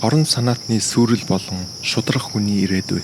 Хорон санаатны сүрэл болон шударга хүний ирээдүй.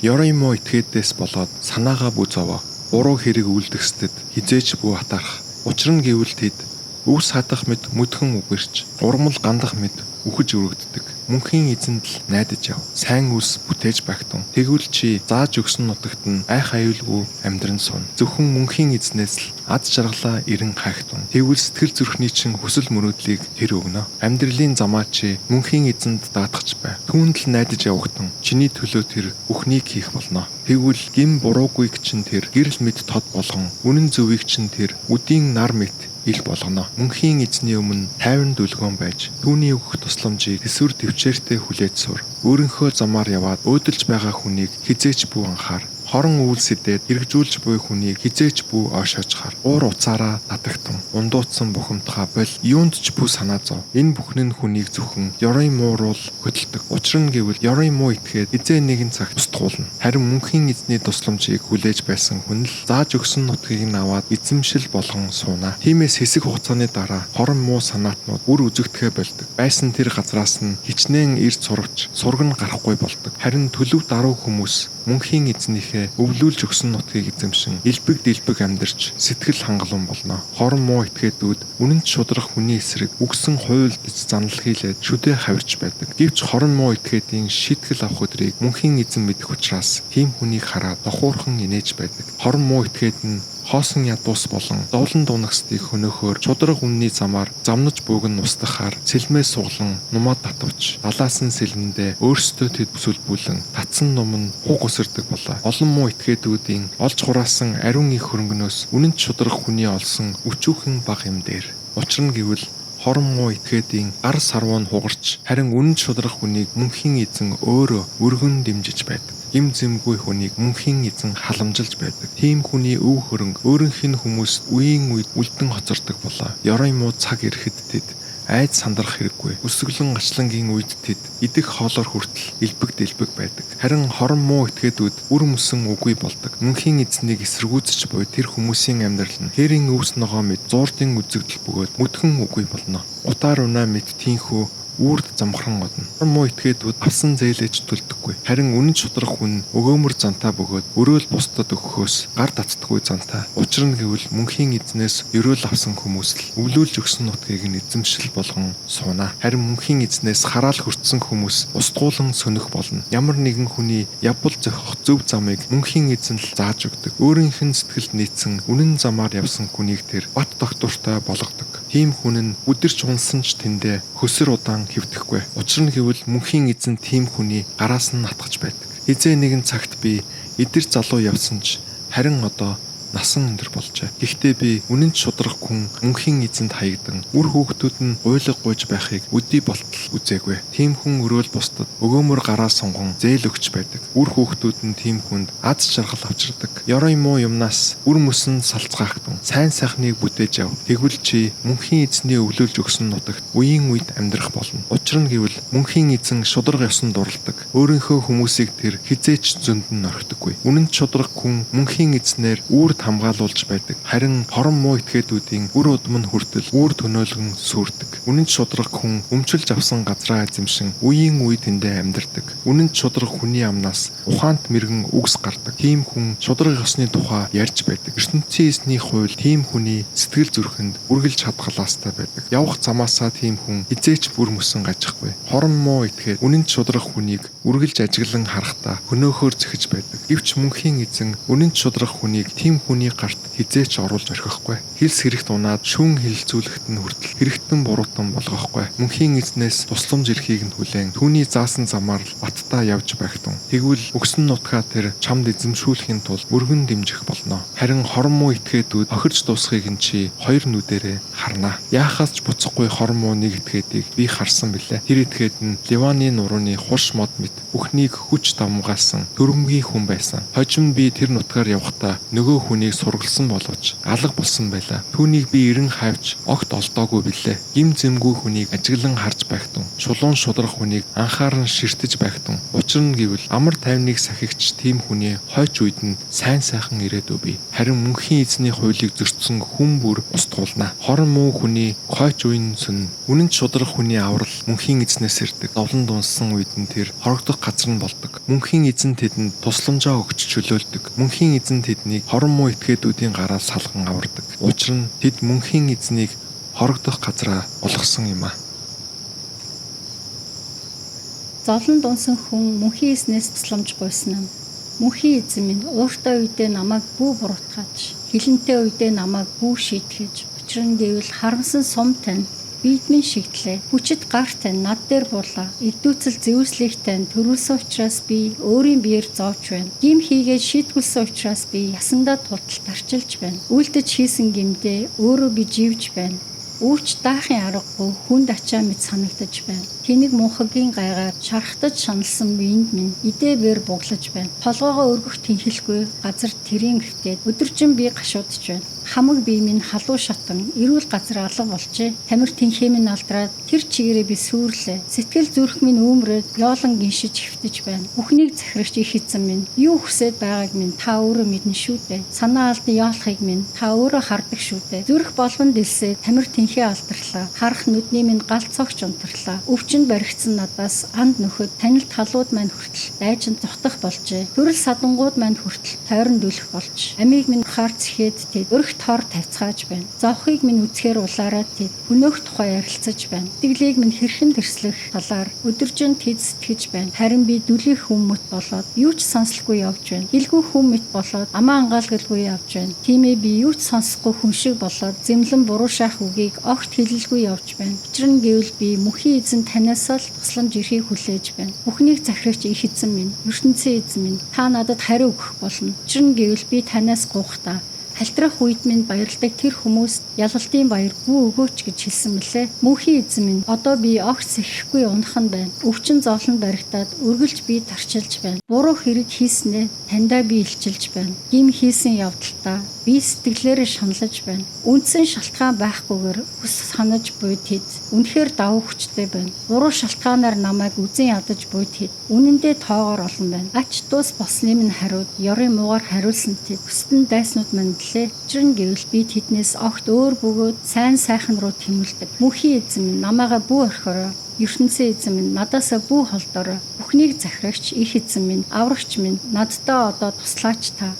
Ёрын муу этгээдээс болоод санаагаа бүү зовоо. Буруу хэрэг үлдэхсдэд хизээч бүү атаарх. Учир нь гэвэл тэд өвс хатах мэд мөдхөн үгэрч, урмал гандах мэд үхэж өргөддөг. Мөнхийн эзэнд л найдаж яв. Сайн үйлс бүтээж багтун. Тэгвэл чи зааж өгсөн нутагт нь айх аюулгүй амьдран сууна. Зөвхөн мөнхийн эзнээс л ад жаргалаа эрен хайхтун. Тэгвэл сэтгэл зүрхний чин хүсэл мөрөөдлийг тэр өгнө. Амьдралын замаа чи мөнхийн эзэнд даатгаж бай. Түүнд л найдаж явагтун. Чиний төлөө тэр бүхнийг хийх болно. Тэгвэл гим буруугүйг чин тэр гэрэл мэд тод болгон, үнэн зөвийг чин тэр үдийн нар мэт ил болгоно. Мөнхийн эзний өмнө тайван дүлгөөн байж, түүний өгөх тусламжийг төсвөр төвчээртэй хүлээж сур. Өөрийнхөө замаар яваад өөдөлж байгаа хүнийг хизээч бүү анхаар. Хорон үйлс идээд хэрэгжүүлж буй хүнийг хизээч бүү ойшоож хар. Уур уцаараа татагтун, ундууцсан бухимдхаа бол юунд ч бүү санаа зов. Энэ бүхэн нь хүнийг зөвхөн ёрын мууруул хөдөлдөг. Учир нь гэвэл ёрын муу итгээд эзээ нэгэн цагт устгуулна. Харин мөнхийн эзний тусламжийг хүлээж байсан хүн л зааж өгсөн нутгийг нь аваад эзэмшил болгон сууна. Тиймээс хэсэг хугацааны дараа хорон муу санаатнууд үр үзэгдэхэ болдог. Байсан тэр газраас нь хичнээн эрд сурвч сураг нь гарахгүй болдог. Харин төлөв даруй хүмүүс мөнхийн эзнийхээ өвлүүлж өгсөн нутгийг эзэмшин элбэг дэлбэг амьдарч сэтгэл хангалуун болно. Хорон муу этгээдүүд үнэнч шударга хүний эсрэг үгсэн хуйлдаж занал хийлээд шүдэ хавирч байдаг. Гэвч хорон муу этгээдийн шийтгэл авах өдрийг мөнхийн эзэн мэдэх учраас тийм хүнийг хараад тохуурхан инээж байдаг. Хорон муу этгээд нь хоосон ядуус болон зовлон дунагсдыг хөнөөхөөр шударга үнний замаар замнаж бууг нь устгахаар сэлмээ суглан нумаа татвч далаас нь сэлэндээ өөрсдөө тэд бүсэлбүүлэн татсан нум нь хуг өсөрдөг болоо. Олон муу этгээдүүдийн олж хураасан ариун их хөрөнгнөөс үнэнч шударга хүний олсон өчүүхэн бага юм дээр. Учир нь гэвэл хорон муу этгээдийн гар сарвуу нь хугарч, харин үнэнч шударга хүнийг мөнхийн эзэн өөрөө өргөн дэмжиж байдаг. Гим зэмгүй хүнийг мөнхийн эзэн халамжилж байдаг. Тийм хүний өв хөрөнгө өөрийнх нь хүмүүс үеийн үед үлдэн хоцордог болоо. Ёрын муу цаг ирэхэд тэд айд сандрах хэрэггүй. Өсөглөн ачлангийн үед тэд идэх хоолоор хүртэл элбэг дэлбэг байдаг. Харин хорон муу этгээдүүд үр мөсөн үгүй болдог. Мөнхийн эзнийг эсэргүүцэж буй тэр хүмүүсийн амьдрал нь хээрийн өвс ногоо мэд зуурдын үзэгдэл бөгөөд мүдхэн үгүй болно. Утаар унаа мэд тийхүү үрд замхран одно. Муу этгээдүүд авсан зээлээж төлдөггүй. Харин үнэн шударга хүн өгөөмөр зантай бөгөөд өрөөл бусдад өгөхөөс гар татдаггүй зантай. Учир нь гэвэл мөнхийн эзнээс өрөөл авсан хүмүүс л өвлүүлж өгсөн нутгийг нь эзэмшил болгон сууна. Харин мөнхийн эзнээс хараал хүртсэн хүмүүс устгуулan сөнөх болно. Ямар нэгэн хүний явбал зохих зөв замыг мөнхийн эзэн л зааж өгдөг. Өөрийнх нь сэтгэлд нийцсэн үнэн замаар явсан хүнийг тэр бат тогтвортой болгодог. Тийм хүн нь өдөрч унсан ч тэндээ хөсөр удаан хэвдэхгүй. Учир нь гэвэл мөнхийн эзэн тийм хүний гараас нь натгаж байдаг. Хизээ нэгэн цагт би эдэр залуу явсан ч харин одоо насан өндөр болжээ. Гэхдээ би үнэнч шударга хүн мөнхийн эзэнд хаягдан үр хүүхдүүд нь гуйлга гуйж байхыг өдий болтол үзээгүй. Тийм хүн өрөөл бусдад өгөөмөр гараа сунган зээл өгч байдаг. Үр хүүхдүүд нь тийм хүнд аз жаргал авчирдаг. Ёрын муу юмнаас үр мөсөн салцгаахтун сайн сайхныг бүтээж яв. Тэгвэл чи мөнхийн эзний өвлүүлж өгсөн нутагт үеийн үед амьдрах болно. Учир нь гэвэл мөнхийн эзэн шударга ёсон дурладаг. Өөрийнхөө хүмүүсийг тэр хизээч зөнд нь орхидоггүй. Үнэнч шударга хүн мөнхийн эзнээр үүр хамгаалуулж байдаг. Харин хорон муу этгээдүүдийн үр удам нь хүртэл үүр төнөөлгөн сүрдэг. Үнэнч шударга хүн өмчилж авсан газраа эзэмшин үеийн үе тэндээ амьдардаг. Үнэнч шударга хүний амнаас ухаант мэрэгэн үгс гардаг. Тийм хүн шударга ёсны тухай ярьж байдаг. ертөнцийн эзний хууль тийм хүний сэтгэл зүрхэнд үргэлж хадгалаастай байдаг. Явах замаасаа тийм хүн хизээч бүр мөсөн гажихгүй. Хорон муу этгээд үнэнч шударга хүнийг үргэлж ажиглан харахтаа хөнөөхөөр зэхэж байдаг. Гэвч мөнхийн эзэн үнэнч шударга хүнийг тийм хүний гарт хизээч оруулж орхихгүй. Хилс хэрэгт унаад шүүн хилэлцүүлэхэд нь хүртэл хэрэгтэн буруутан болгохгүй. Мөнхийн эзнээс тусламж ирэхийг нь хүлээн түүний заасан замаар л баттай явж байхтун. Тэгвэл өгсөн нутгаа тэр чамд эзэмшүүлэхийн тулд өргөн дэмжих болно. Харин хорон муу этгээдүүд хохирч дуусахыг нь чи хоёр нүдэрээ харна. Яахаас ч буцахгүй хорон муу нэг этгээдийг би харсан билээ. Тэр этгээд нь Ливаны нурууны хурш мод мэт бүхнийг хүч давмгаасан төрөмгийн хүн байсан. Хожим би тэр нутгаар явхдаа нөгөө хүнийг сургалсан боловч алга болсон байлаа. Түүнийг би эрен хавч огт олдоогүй билээ. Гим зэмгүй хүнийг ажиглан харж байхтун. Шулуун шударга хүнийг анхааран ширтэж байхтун. Учир нь гэвэл амар тайвныг сахигч тийм хүний хойч үед нь сайн сайхан ирээдүй бий. Харин мөнхийн эзний хуулийг зөрчсөн хүн бүр устгуулна. Хорон муу хүний хойч үе нь сүн Үнэн ч шударга хүний аврал мөнхийн эзнээс ирдэг. Зовлонд унсан үед нь тэр хорогдох газар нь болдог. Мөнхийн эзэн тэдэнд тусламжаа өгч чөлөөлдөг. Мөнхийн эзэн тэднийг хорон муу этгээдүүдийн гараас салган авардаг. Учир нь тэд мөнхийн эзнийг хорогдох газраа болгосон юм а. Зовлонд унсан хүн мөнхийн эзнээс тусламж гуйсан юм. Мөнхийн эзэн минь, ууртай үедээ намайг бүү буруутгаач. Хилэнтэй үедээ намайг бүү шийтгэж. Учир нь гэвэл харамсан сум тань биед минь шигдлээ. Хүчит гар тань над дээр буулаа. Игдүүцэл зэвүүслэх тань төрүүлсэн учраас би өөрийн биеэр зовж байна. Гим хийгээд шийтгүүлсэн учраас би ясандаа тултал тарчилж байна. Үйлдэж хийсэн гимдээ өөрөө би живж байна. Үүч даахын аргагүй хүнд ачаа мэт санагдаж байна. Тэнэг мунхагийн гайгаар шархтаж шаналсан биеинд минь идэ бэр буглаж байна. Толгоогоо өргөх тэнхэлгүй газар тэрийн гэвтээд өдөржин би гашуудж байна. Хамаг бие минь халуун шатан эрүүл газар алга болжээ. Тамир тэнхээ минь алдраад тэр чигээрээ би сүрлээ. Сэтгэл зүрх минь үүмрээд ёолон гиншиж хэвтэж байна. Бүхнийг захирагч их эзэн минь, юу хүсээд байгааг минь та өөрөө мэднэ шүү дээ. Санаа алдан ёолохыг минь та өөрөө хардаг шүү дээ. Зүрх болгон дэлсээ тамир тэнхээ алдарлаа. Харах нүдний минь гал цогч унтарлаа. Өвчнөд баригдсан надаас анд нөхөд танил талууд маань хүртэл дайчин зутах болжээ. Төрөл садангууд маань хүртэл тойрон дүлэх болж. Амийг минь хаар цэхэд тэд өрх тор тавьцгааж байна. Зовхыг минь үзэхээр улаараад тэд хөнөөх тухай ярилцаж байна. Сэтгэлийг минь хэрхэн тэрслэх талаар өдөржин тэд сэтгэж байна. Харин би дүлих хүн мэт болоод юу ч сонслохгүй явж байна. Хэлгүй хүн мэт болоод амаа ангаалгалгүй явж байна. Тиймээ би юу ч сонсохгүй хүн шиг болоод зэмлэн буруу шаах үгийг огт хэлэлгүй явж байна. Учир нь гэвэл би мөнхийн эзэн танаас л тусламж ирэхийг хүлээж байна. Бүхнийг захирагч их эзэн минь, ертөнцийн эзэн минь, та надад хариу өгөх болно. Учир нь гэвэл би танаас гуйхдаа халтрах үед минь баярладаг тэр хүмүүст ялалтын баяр бүү өгөөч гэж хэлсэн мөлий. Мөнхийн эзэн минь, одоо би огт сэхэхгүй унах нь байна. Өвчин зовлонд баригдаад үргэлж би тарчилж байна. Буруу хэрэг хийснээ таньдаа би илчилж байна. Гим хийсэн явдалтаа би сэтгэлээрээ шаналж байна. Үндсэн шалтгаан байхгүйгээр хүс санаж буй тэд үнэхээр давуу хүчтэй байна. Буруу шалтгаанаар намайг үзен ядаж буй тэд үнэндээ тоогоор олон байна. Ач дуус болсны минь хариуд ёрын муугаар хариулсан тэд хүсдэн дайснууд мань лээ. Учир нь гэвэл би тэднээс огт өөр бөгөөд сайн сайхан руу тэмүүлдэг. Мөнхийн эзэн минь, намайгаа бүү орхиорой. ертөнцийн эзэн минь, надаасаа бүү холдоорой. Бүхнийг захирагч их эзэн минь, аврагч минь, наддаа одоо туслаач та.